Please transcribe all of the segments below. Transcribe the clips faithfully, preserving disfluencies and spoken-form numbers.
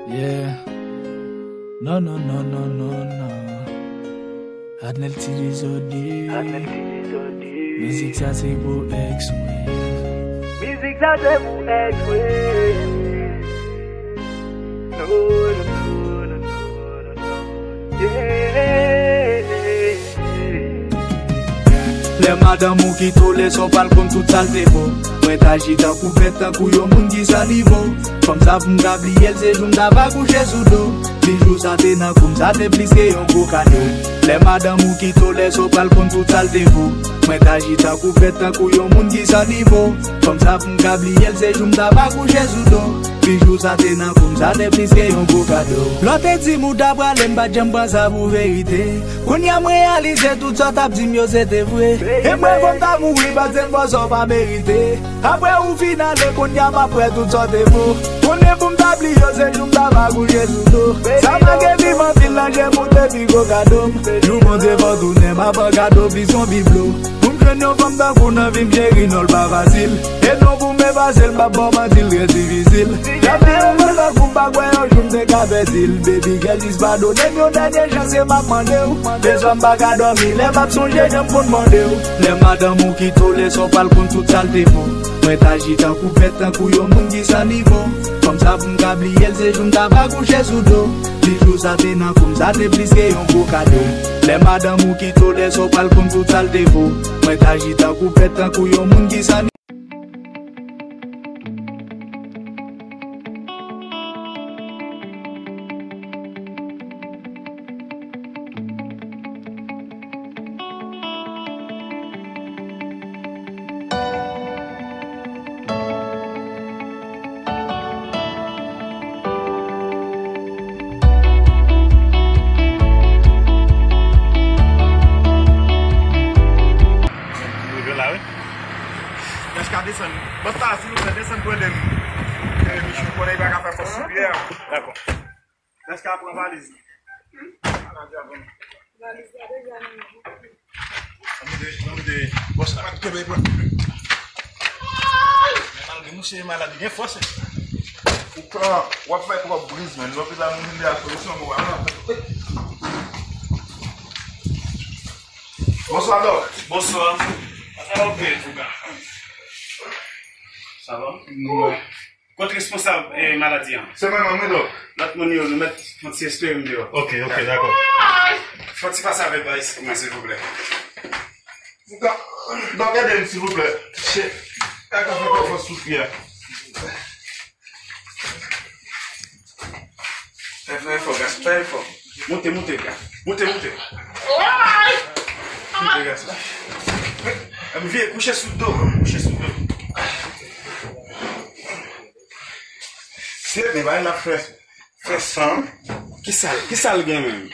Yeah. Non, non, non, non, non, non. Adnel T V Zodi. Mizik sa se pou ex mwen. Mizik sa se pou ex mwen. No, no, no, no, no, no, no. Yeah. Lè madanm ou kite w, lè sa w pral konn tout sa l te vo. Mwen t aji tankou bèt, tankou yon moun ki san nivo. Fanm sa pou m ta bliye l, se jou m ta va kouche sou do. Bijou sa te nan kou m, sa te plis ke yon gwo kado. Lè madanm ou kite w, lè sa w pral konn tout sa l te vo. Mwen t aji tankou bèt, tankou yon moun ki san nivo. Fanm sa pou m ka bliye l, se jou m ta va kouche sou do. Bijou sa te nan kou m, sa te plis ke yon gwo kado. Lè w te di m ou ta prale, m pa t janm pran sa pou verite. Kounye a m reyalize tout sa w t ap di m yo se te vre. E m reve m ta mouri paske m fè sa w pa merite. Apre ou fin ale, kounye a m ap wè tout sa w te vo. Konnen pou m ta bliye w, se jou m ta va kouche sou do. Sa manke pi m anpil nan je m, ou te pi gwo kado m. Jou Bondye fè w tounen, m ap fè kado plis yon biblo. Pou m jwenn yon fanm tankou w nan vi m, cheri, non l pa fasil. E non pou m efase l, m p ap ba w manti, l trè difisil. Janm te yon moun tankou m, pa kwè yon jou m te ka pèdi l. Baby girl, jis padone m yon dènye chans, se m ap mande w. Deswa m pa ka dòmi, lè m ap sonje jan m konn mande w. Lè madanm ou kite w, lè sa w pral konn tout sa l te vo. Mwen t aji tankou bèt, tankou yon moun ki san nivo. Fanm sa pou m ka bliye l, se jou m ta va kouche sou do. Bijou sa te nan kou m, sa te plis ke yon gwo kado. Lè madanm ou kite w, lè sa w pral konn tout sa l te vo. Mwen t aji tankou bèt, tankou yon moun ki san Rive la, wi. Dèska desann. Bòs la, silvouplè, desann pou ede m. Eh, Michou, konnen li pa ka fè fòs sou pye a. Dakò. Dèska pran valiz li. Valiz la deja nan men. Ann mete, ann mete bòs la. Kenbe, pran. Men malgre misye malad, li gen fòs, wi. Ou pran, w ap fè twòp briz, men. Lòt la, nou vin de a solisyon pou w. Bonswa, dòk. Bonswa. Sa va, ok, antouka. Sa va? Wi. Kot responsab, eh, maladi an? Se mwen menm, wi, dòk. Lòt moun yo, nou mèt fè yon ti espere m deyò. Ok, ok, dakò. Fè yon ti pase avèk baz pou mwen, silvouplè. Dòk, dòk, ede m, silvouplè. Chè, e ka fè fòs sou pye a. Fè, fè efò, gason, fè efò. Moute, moute, gason. Moute, moute. Moute, gason. Vire, kouche sou do, kouche sou do. Se, men bagay la fè, fè san. Kisa, kisa l gen menm?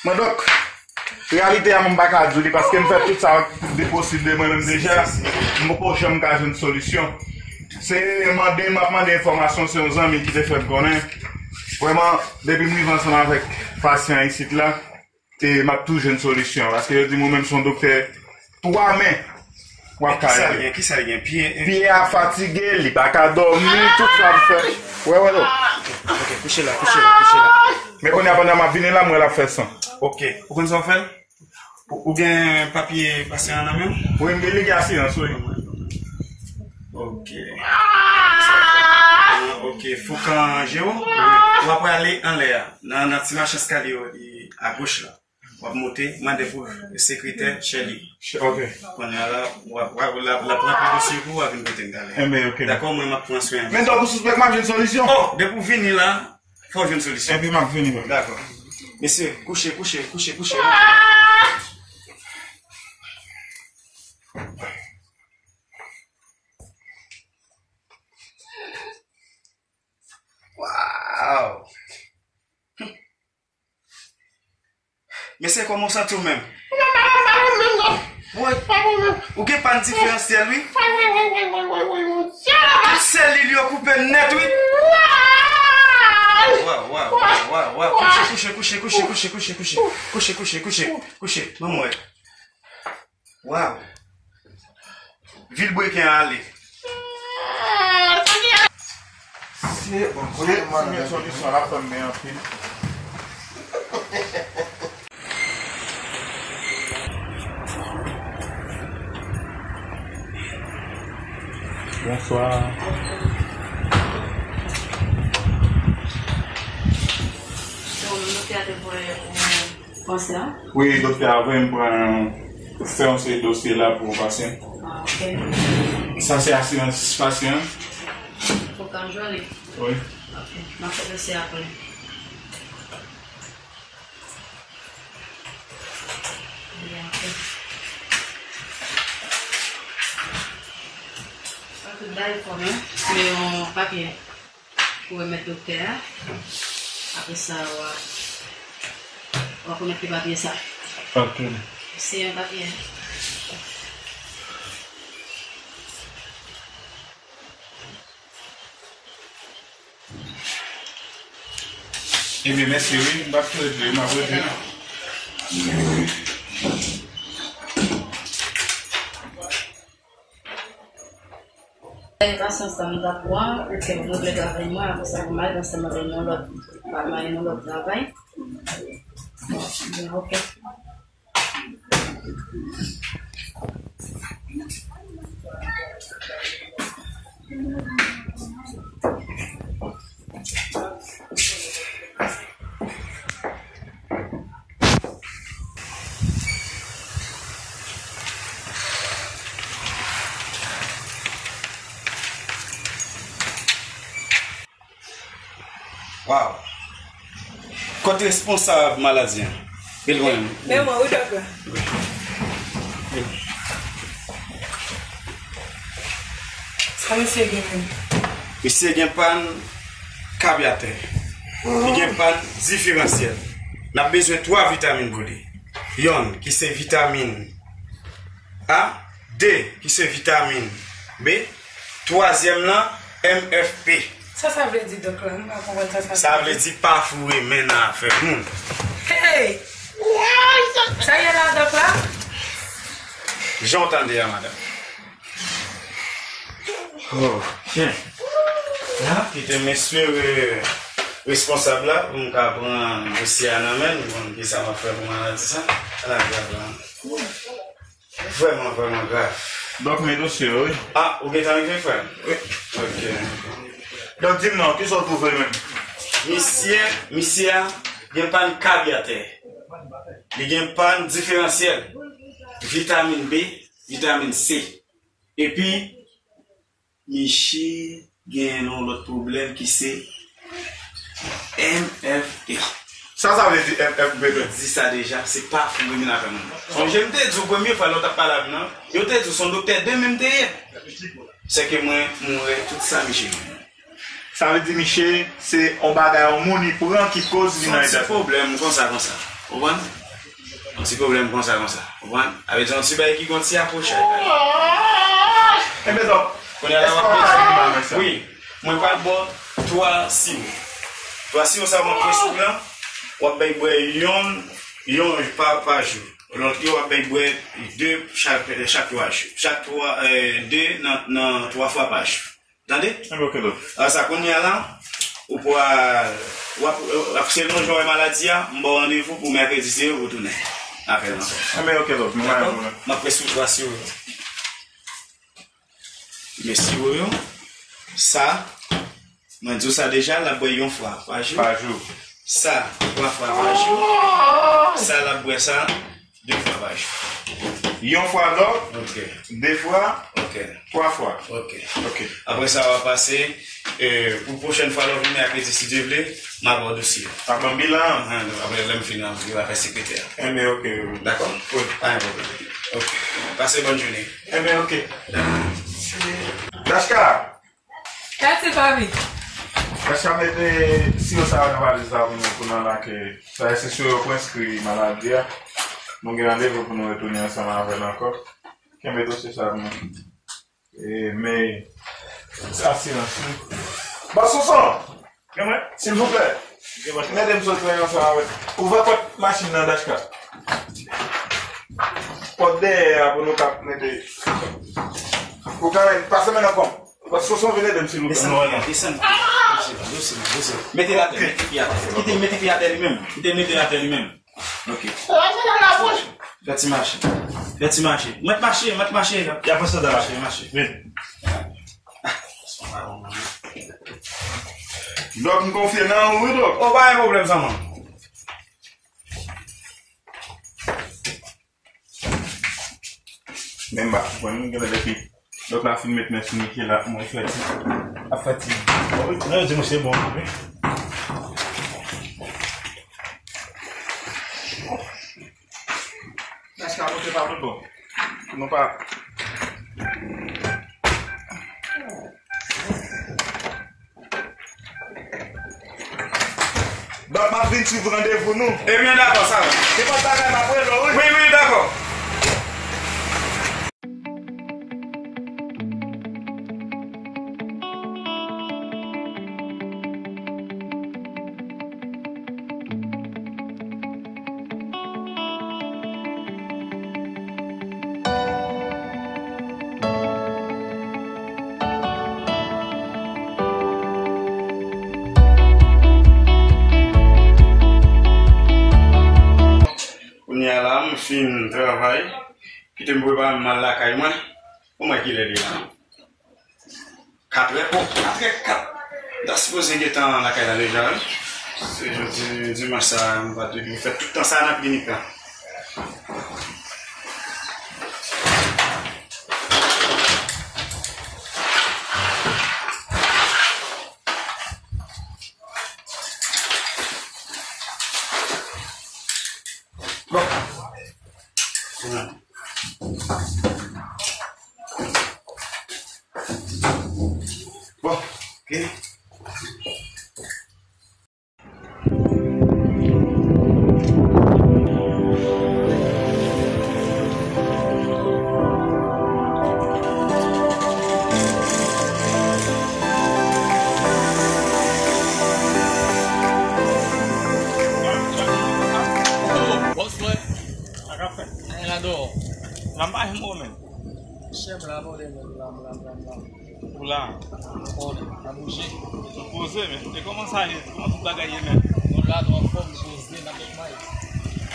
Mwen, dòk, reyalite a, mwen, m pa ka di w li, paske m fè tout sa de posib de mwen menm deja, m poko janm ka jwenn solisyon. Se mande, m ap mande enfòmasyon, se yon zanmi ki te fè m konnen. Vrèman, depi m rive ansanm avèk pasyan isit la, e m ap toujou jwenn solisyon, paske yo di m ou menm se yon doktè twa men w ap ka rele. Kisa l gen? Kisa l gen? Pye, pye a fatige, li pa ka dòmi, tout sa l fè. Wè, wè, non. Ok, kouche la, kouche la, kouche la. Men kounye a, pandan m ap vini la, m wè l ap fè san. Ok. Ou konn sa w fè l? Ou, ou gen papye pasyan an nan men w? Wi, m gen lege asirans, wi. Ok. Ah, ok, Foukan Jero, w ap prale anlè a, nan, nan ti mache eskalye yo, e, agoch la. W ap monte, mande pou sekretè Shelly. Ok. Kounye a la, w ap, w ap, l ap, l ap ranpli dosye pou w, w ap vin kote m talè. Enben, ok. Dakò, mwen, m ap pran swen an. Men dòk ou sispèk m ap jwenn solisyon? Oh, depi w vini la, fò w jwenn solisyon. Epi m ap vini, men. Dakò. Mesye, kouche, kouche, kouche, kouche. Waw! Mesye, kòman w santi w menm? Woy, ou gen pàn diferansyèl, wi. Tout selil yo koupe nèt, wi. Waw, waw, waw, waw, waw. Kouche, kouche, kouche. Kouche, kouche, kouche, kouche. Kouche, kouche, kouche, kouche. Manman w. Waw. Vilebrequin ale. Bon, kote m al? Solisyon la fè m byen anpil. Bonswa. Se ou menm doktè a te voye ou panse a? Wi, doktè a voye m pran fè yon seri dosye la pou yon pasyan. Ah, ok. Sa se asirans pasyan? Fò w ka jwenn li. Wi. Ok, m ap fè dosye a pou li. Byen, ok. Sa tout bagay fò, men. Se yon papye pou remèt doktè a. Apre sa, w ap, w ap remèt li papye sa. Ok. Se yon papye. Ebyen, mèsi wi, m p ap tou rete, m ap rete. Pasyans la m t ap pran, ou te regle travay mwen, apre sa pou m al ansanm avè yon lòt, pa m al yon lòt travay. Bon, ok. Waw. Kot responsab maladi an? Vin lwen. Men mwen, wi, doktè. Sa misye gen menm? Misye gen pàn kabyatè. Li gen pàn diferansyèl. N ap bezwen twa vitamin pou li. Yonn ki se vitamin A, de ki se vitamin B, twazyèm lan M F P. Sa sa vle di, dòk la? M pa konprann sa sa vle di. Sa vle di pa foure men nan afè moun. Hey! Sa ye la, dòk la? Jan w tande a, madanm. Oh, byen. La, kite m espere responsab la pou m ka pran dosye a nan men l, m konn kisa m ap fè pou maladi sa. Ala grav la. Vrèman, vrèman grav. Donk, men dosye yo, wi. Ah, ou gentan rive, frè m? Wi. Ok. Donk, di m non, kisa w twouve menm? Misye, misye a gen pàn kabyatè. Li gen pàn diferansyèl. Vitamin B, vitamin C. Epi, Miche gen yon lòt pwoblèm ki se M F P. Sa sa vle di M F P? Mwen di sa deja, se pa foure men afè moun. Sonje m te di w premye fwa lè w t ap pale avè m nan, yo te di w se yon doktè de men m te ye. Sèke mwen, mwen wè tout sa Miche gen. Sa vle di Miche se yon bagay yon moun li pran ki koz li nan eta sa. Se yon ti pwoblèm konsa, konsa. Ou konprann? Yon ti pwoblèm konsa, konsa. Ou konprann? Sa vle di yon ti bagay ki gon ti akwochay. Enben, donk, kounye a la w ap bezwen. Wi, mwen pral ba w twa siwo. Twa siwo sa w ap pran sou lan, w ap bay bwè yonn, yonn pa, pa jou. Lòt yo w ap bay bwè de chak, chak twa jou. Chak twa, eh, de nan, nan twa fwa pa jou. Tande? Enben, ok, dòk. Apre sa, kounye a la, ou pral, w ap, w ap, selon jan w wè maladi a, m ba w randevou pou mèkredi si Dye vle ou tounen avè l ankò. Enben, ok, dòk, nou pa gen pwoblèm. M ap preskrib twa siwo yo. Men siwo yo, sa, mwen di w sa deja, l ap bwè yon fwa pa jou. Pa jou. Sa, twa fwa pa jou. Sa, l ap bwè sa, de fwa pa jou. Yon fwa dòk, ok, de fwa, ok, twa fwa. Ok. Ok. Apre sa, w a pase, e, pou pwochèn fwa lè w vini ak Ledi, si Dye vle, m a ba w dosye. W a ban m bilan an? An, non, apre, lè m fini an, yo va fè sekretè a. Enben, ok. Dakò? Wi. Pa gen pwoblèm. Ok. Pase bòn jounen. Enben, ok. Dakò. Dachka! Kati, papi. Dachka, mete siwo sa yo nan valiz la pou nou, pou n al ak, sa se siwo yo pou enskri maladi a. Nou gen randevou pou nou retounen ansanm avè l ankò. Kenbe dosye sa pou nou. E, men, sa silans, wi. Bòs Sonson! Silvouplè. Ede m sot ansanm avè l. Ouvè pòt machin nan, Dachka. Pòt dèyè a pou nou ka mete. Ou ka pase men nan kòm. Bòs Sonson, vin ede m, silvouplè. Desann, desann. Dousman, dousman. Mete l atè, mete pye atè. Kite l mete pye atè li menm. Kite l mete l atè li menm. Ok. Fè ti mache. Fè ti mache. Mwen t mache, mwen t mache. Y ap pran sandal. Mache, mache. Vin. Dòk, m konfye nan ou, wi, Dòk. O, pa gen pwoblèm, zanmi. Men m pa konprann, gen lè depi Dòk la fin met men sou Nike la, mwen fè ti, ap fè ti. Non, yo di mwen se bon, wi. Mas ka monte pa tout bon. Nou pa. Dòk, m ap vin swiv randevou nou. Ebyen, dakò, sa va. Nenpòt bagay, m ap rele w, wi. Wi, wi, dakò. Kounye a la, m fin travay. Kite m prepare m al lakay mwen. Ou wè kilè li la? Katrè, o, katrè kat. M ta sipoze gentan lakay la deja, wi. Se jodi dimanch sa, m pa t dwe fè tout tan sa nan klinik la. Bon. Bon, ok. Bòs mwen. Sa k ap fèt? Anyen la dèyè. Lam pa janm wè w menm. Chèf la, bòdè, menm la, la, la, la. Ou la? Ou konnen, n ap bouje. Ou poze, men. E kòman sa ye? Kòman tout bagay ye, men? Nou la, nou anfòm, nou poze, n ap fè may.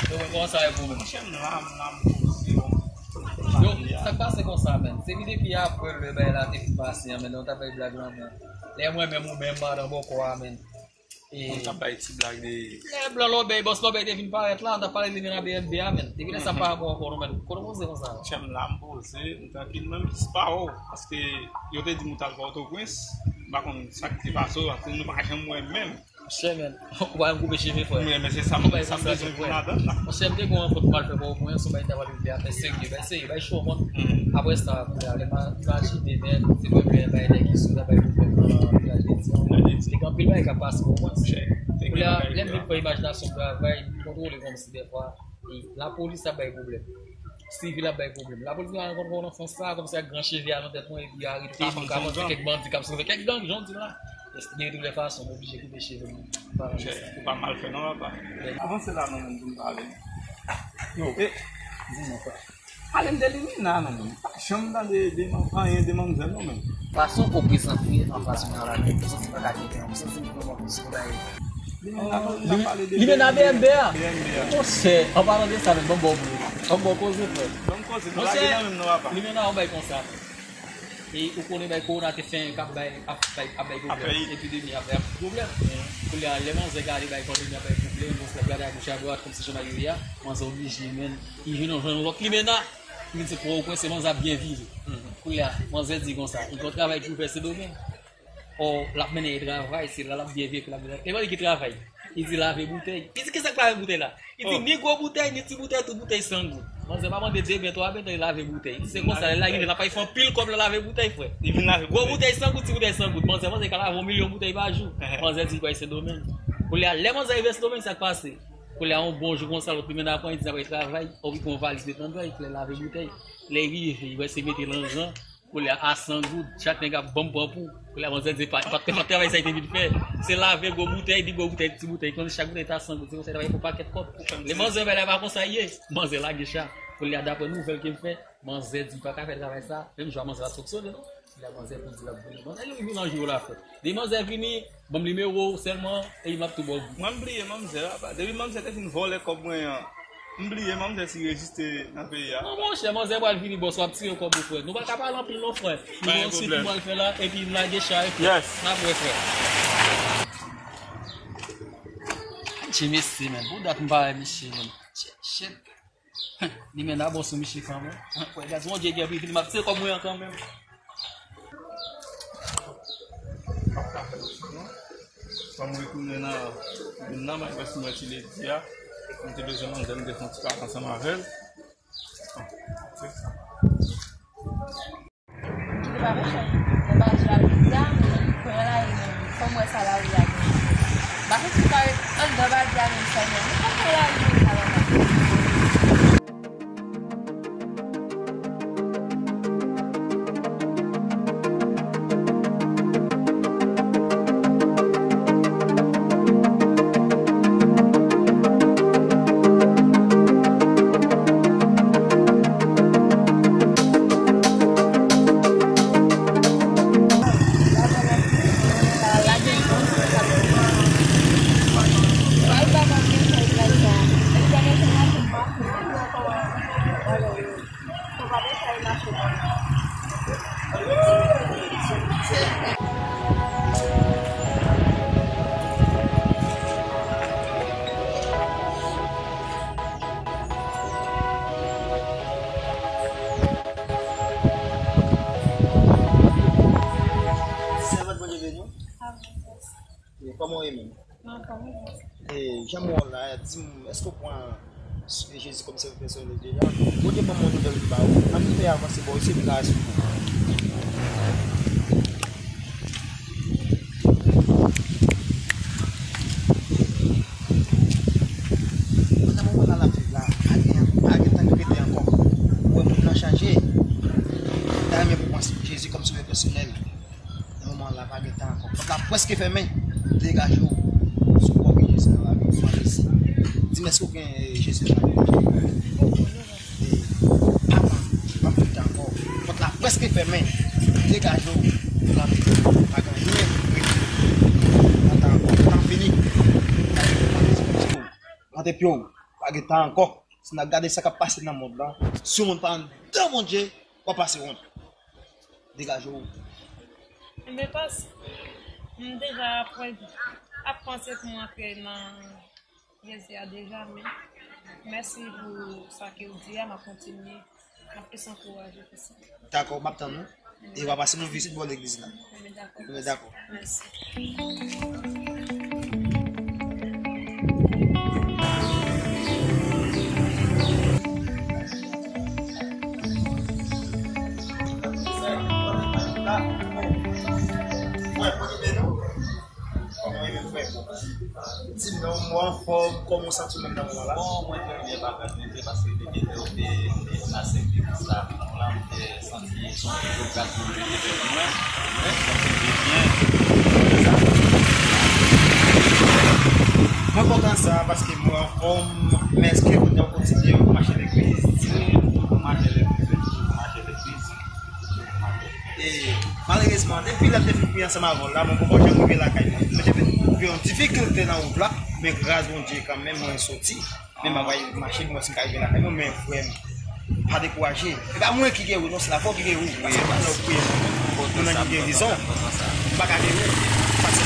Yo, men kòman sa ye pou ou menm? Monchè, m la, m la, m poze, bon. Yo, sa k pase konsa, men? Se vin depi apre lè bagay la te fin pase an, men, lè nou t ap bay blag lan, men. Lè mwen menm ou menm, madan bòkò a, men. E moun k ap bay ti blag de. Lè blan Lòbèy, bòs Lòbèy te vin parèt la, an t ap pale de men nan B M B a, men. Depi lè sa pa bon ankò, non, men. Kote w poze konsa? Monchè, m la, m poze, m trankil, menm plis pa w, paske yo te di m ou t al Pòtoprens, m pa konn sa k te pase w, paske nou pa janm wè menm. Monchè, men, ou pa janm koupe cheve, frè. Men, men se sa m, sa m bezwen pou madanm la. Monchè, m te gen yon rankont m al fè Pòtoprens, yon bagay ki t ap rive, afè serye, bagay serye, bagay cho, konn. Apre sa, kounye a, lè m a imajine, men, se premye bagay nèg ki sou la bay pwoblèm nan vilaj Deti an. Te gen anpil bagay k ap pase, ou konprann? Kounye a, lè m vin pran imajinasyon travay, m kontwole kòmsi dèfwa, e lapolis ap bay pwoblèm. Sivil ap bay pwoblèm. Lapolis nan rankontre w nan sans sa, kòmsi ak gran cheve a nan tèt mwen, epi arete, nou ka panse kèk bandi k ap sove kèk gang, jan w di la. De tout lè fason, m oblije koupe cheve m. Ou pa mal fè non, papa. Avanse la non, menm, pou m pale. Yo, e, di mwen, frè. Pale m de Limena non, menm. M pa janm tande de man-, anyen de manmzèl non, menm. Fason w prezante anfas mwen an la, menm, m santi m pa ka kenbe, m santi m vrèman plis pou bagay. Limena, ap pale de Limena B M B a. B M B a. Monchè, an palan de sa, menm, ban m ba w koze. Ban m ba w koze, frè. Ban m koze, nou lage nan menm non, papa. Limena, yon bagay konsa. E ou konnen bay kowona te fè k ap bay, ap bay, ap bay pwoblèm. Epidemi ap bay pwoblèm. Kounye a, lè manzè gade bay pandemi ap bay pwoblèm, manzè ap gade agòch adwat, kòmsi jan bagay yo ye a, manzè oblije, men, li jwenn yon, jwenn yon lòt Limena, li vin se Pòtoprens, se manzè ap byen viv. Kounye a, manzè di konsa, li gon travay pou fè Sendomeng. Ò, l ap mennen travay, se la l ap byen viv, l ap byen. E mande ki travay? Li di lave boutèy. Li di, "Kisa k lave boutèy la?" Li di, "Ni gwo boutèy, ni ti boutèy, tout boutèy san gout." Manzè pa mande de men, twa men, tan li lave boutèy. Li di, "Se konsa, lè l la rive, n ap fè anpil kòb nan lave boutèy, frè." Li vin lave boutèy. Gwo boutèy san gout, ti boutèy san gout. Manzè, manzè ka lave yon milyon boutèy pa jou. Manzè di li pral Sendomeng. Kounye a, lè manzè rive Sendomeng, sa k pase? Kounye a, yon bon jou konsa, lòt Limena pran, li di, "N ap al travay." Ò, li pran yon valiz, li mete anndan, li lave boutèy. Lè li rive, li wè se mete nan jan. Kounye a, a san goud, chak nèg ap ban m pran pou. Kounye a, manzè di, pa, pa, pa travay sa li te vin fè. Se lave gwo boutèy, di gwo boutèy, ti boutèy. Konnen chak boutèy ta san goud, se konsa li travay pou pakèt kòb. Lè manzè wè la pa konsa ye, manzè lage cha. Kounye a, daprè nouvèl ke m fè, manzè di li pa ka fè travay sa, menm jan manzè pa t fonksyone, non. Ki la manzè pou di l ap vini. Manzè li vini nan jou la fèt. Depi manzè vini, ban m nimewo w sèlman, epi m ap tou ba w. Mwen m bliye manzè a, pa. Depi manzè te fin vòlè kòb mwen an, m bliye manzè si rejiste nan peyi a. Non, monchè, manzè pral vini, bòs, w ap tire kòb ou, frè. Nou pa ka pale anpil non, frè. Nou gen yon swiv pou pral fè la, epi n lage chay, frè. Yes. N ap wè, frè. Che mesye, men. Pou dat m pa wè mesye, men. Che, che. Li men dabò sou misye kanmenm. Frè, gras Bondye gen vini, m ap tire kòb mwen an kanmenm. Fò m retounen nan, nan, nan, men prèske mwen ti ledi a. M te bezwen manzè, m te fè yon ti pale ansanm avè l. Ki te pa mechan. Lè bagay la vin sa, kounye a la, fò m wè sa lari a gen. M pa santi m ka ret anndan bagay la menm sèlman. Men fò m wè lari a gen sa la. Sèvant, Bondye beni w. Amèn. E kòman w ye menm? Mwen anfòm, wi. E, jan m wè w la, di m, èske w pran Jezi kòm sovè pèsonèl ou deja? Bondye ban m yon nouvèl pou ba ou. Ann fè avanse bò isit, m ka esplike w. Pandan moman la n ap viv la, pa gen, pa gen tan ki rete ankò. Ou wè, monn nan chanje. M ta renmen pou w pran Jezi kòm sovè pèsonèl. Nan moman la, pa gen tan ankò. Pòt la prèske fèmen. Degaje w sou kò gen Jezi nan lavi w, pran Jezi. Di m, èske w gen, eh, Jezi nan lavi w? Eh, pa pran, pa pran tan ankò. Pòt la prèske fèmen. Degaje w nan lavi w. Pa gen anyen rete. Pa gen tan ankò. Tan fini. Degaje w, pran Jezi kòm sovè w. Plante pye w. Pa gen tan ankò. Si n ap gade sa k ap pase nan mond lan, si yon moun pa anndan Bondye, w ap pase wont. Degaje w. Enben, pas, m deja ap, ap panse pou m antre nan Jezi a deja, men mèsi pou sa ke w di a, m ap kontinye, m ap plis ankouraje pou sa. Dakò, m ap tann ou. E w a pase nou vizit bò legliz la. Enben, dakò. Enben, dakò. Mèsi. Frè, kòman w ye menm, frè? Di m non, mwen anfòm, kòman w santi w menm nan moman la? Bon, mwen trè byen, pa pèt, mwen trè, paske depi lè yo te, te pase legliz la pou nou la, mwen te santi se yon ti gras Bondye te fè pou mwen. Mwen santi m byen. Mwen kontan sa, paske mwen anfòm, men èske kounye a w kontinye w mache legliz? Wi, m toujou mache legliz, wi, m toujou mache legliz. E, malerezman, depi lè m te fin priye ansanm avè w la, mwen poko janm rive lakay mwen. Mwen te vin gen yon difikilte nan wout la, men gras Bondye kanmenm, mwen soti. Men m ap mache pou mwen si m ka rive lakay mwen, men frè m, pa dekouraje. E pa mwen ki gen ou, non, se Lafwa ki gen ou. Paske pandan w priye pou mwen, mwen nan ki gen rezon. M pa ka gen ou. Paske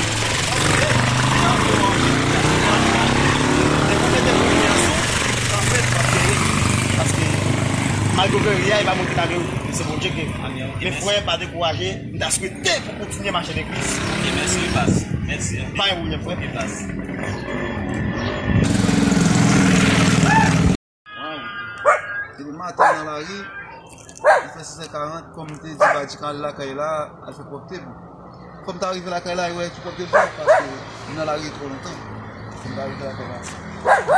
depi w mete konfyans ou, anfèt, w ap geri. Paske malgre w geri a, e pa mwen ki ta gen ou. Se Bondye ki. Men frè, pa dekouraje. M ta swete pou w kontinye mache legliz. Ok, mèsi, wi, pas. Mèsi anpil. Pa gen pwoblèm, frè. Ok, pas. Depi maten nan lari, li fè sis è karant, kòm m te di, Badji ka al lakay la, al fè pwòpte pou. Fò m ta rive lakay la, e wè ki pwòpte l fè, paske m nan lari twò lontan. Fò m ta rive lakay la.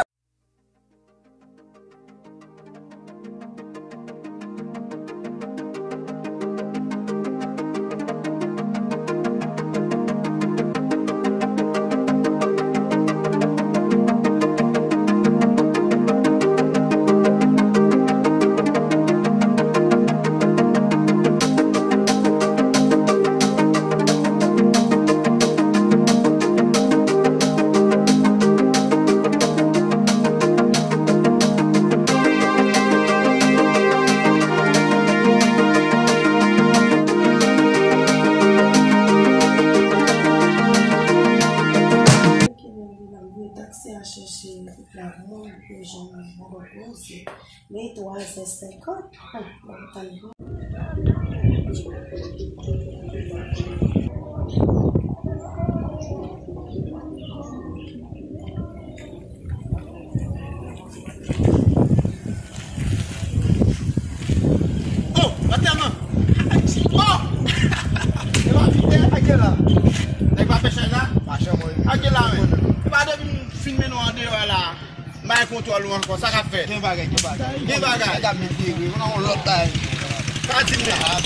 Tout la moun, yo janm nan gwo se. Men twa zè senkant. Ah, bon, tann. Oh, antèman. Oh! E pa fidèl, a gen la. Nèg pa fè chay la? Pa janm wè. A gen la, men. E pa depi m fin mennen w andeyò a la. M pa gen kontwòl ou ankò, sa k ap fèt? Gen bagay, gen bagay. Gen bagay. Nèg ap met degre, ou nan yon lòt bagay. Pa di m nan.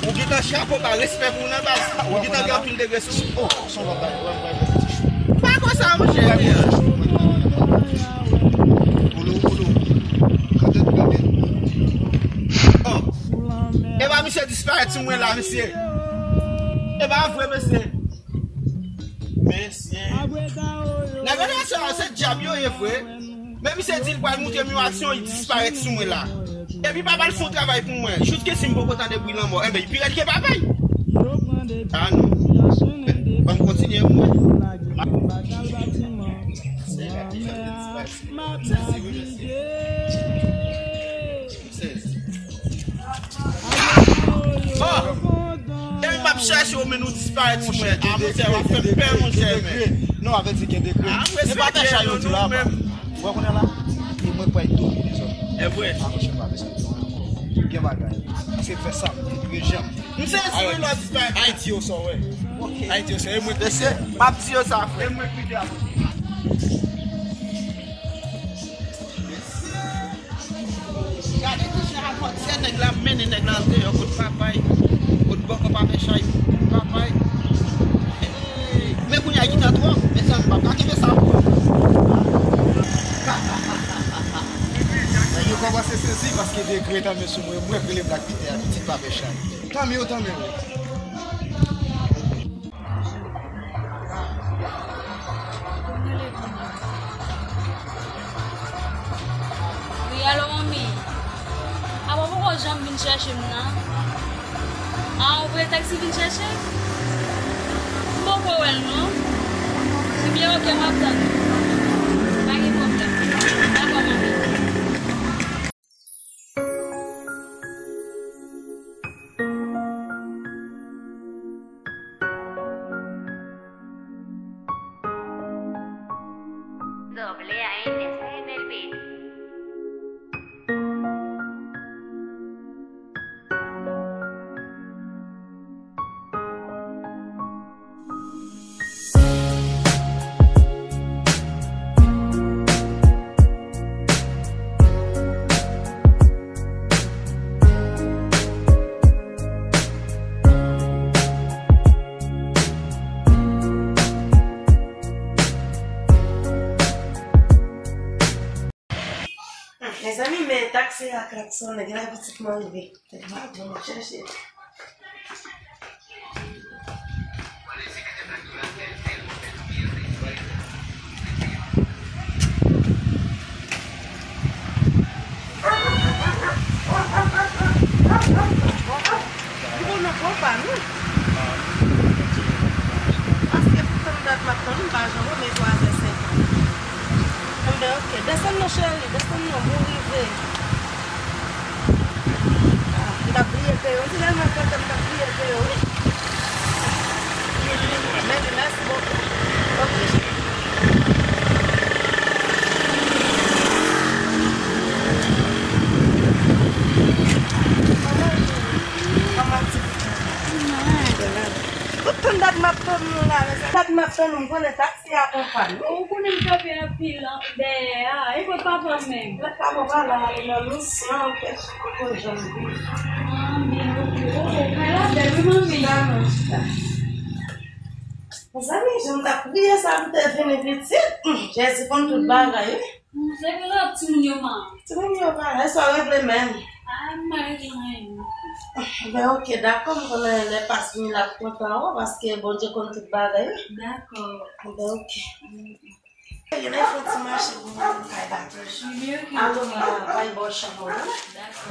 Ou gentan chapo ba, respè pou ou nan baz. Ou gentan gen anpil degre sou ou. Oh, se yon lòt bagay. Wè, wè, wè, ti chou. Pa konsa, monchè. Wè, wè, ti chou. Olo, olo. Gade, gade. Oh. E pa misye disparèt sou mwen la, mesye. E pa vre, mesye. Mesye. Nèg yo nan sa, se dyab yo ye vre. Men misye di l pral montre m yon aksyon, li disparèt sou mwen la. Epi papa l fè yon travay pou mwen. Jiskaske si m poko tande bri lanmò, enben, li pi rèd ke papa l. Ah non. Ban m kontinye, mwen. Se la ki fè l disparèt sou mwen. Sezi, wi, mesye. Sezi. Oh! Depi m ap chèche w, men ou disparèt sou mwen. Ah, monchè, w ap fè m pè, monchè, men. Non, avèti gen degre. Ah, mwen respekte nou menm. Ou wè kounye a la? E mwen k pral domine zòn nan. E vre. Ah, monchè, pa bezwen pè ankò. Gen bagay. Paske m fè sa, m te dwe janm. M sezi, wi, lè w disparèt. Ayiti yo sa w wè. Ayiti yo sa w wè. E mwen k pite. M ap di yo sa, frè. E mwen k pite apre. Gade ki jan avantiyè nèg la mennen nèg la andeyò kot papa l, kot bòkò pa fè chay papa l. Hey, men kounye a gentan twòp, mezanmi, m pa ka kenbe sa ankò. Nèg yo kòmanse sezi paske degre tanmen sou mwen, mwen k rele Black Peter a, pitit pa fè chay. Tanmen yo, tanmen yo. Wi, alo, manmi. Apa w poko janm vin chèche m nan? A, ou voye taksi vin chèche? M poko wè l non. Ebyen, oke, m ap tann ou. Pa gen pwoblèm. Dakò, manmi. Doble A N S A M L B. Mezanmi, men taksi a klaksonnen, genlè pitit mwen rive. Tèlman bon, chèche. Li bon nan pwopa, non? Paske pou tann dat m ap tann, m pa janm wè, men twa zè senkant. Anben, oke. Desann non, cheri, desann non, bon rive. Ah, m t ap bliye peye w. M te tèlman kontan, m t ap bliye peye w, wi. Men, mèsi bokou. Oke, cheri. Kòman, kòman ti fi? Tout tan dat m ap tann nou la, mezanmi. Dat m ap tann nou, m konnen taksi a pran pann. Ou konnen m kanpe anpil dèyè a, e kot papa m menm? Lè papa w pa la, ale nan misyon, anpèche poko janm vini. Ah, men oke. Oh, kay la bèl, wi, manmi. Mezanmi, jan m t ap priye sa pou te vini pitit. Jezi konn tout bagay, wi. Se pou lòt timoun yo, man. Timoun yo pa la, sa regle menm. Ah, m pa regle anyen. Ben, oke, dakò, m konnen lè pas vini l ap kontan, wi, paske Bondye konn tout bagay, wi. Dakò. Ben, oke. Gen lè fè ti mache pou mwen, m kay batouch. Ebyen, oke. Alo, m bay bò chanm ou, wi. Dakò.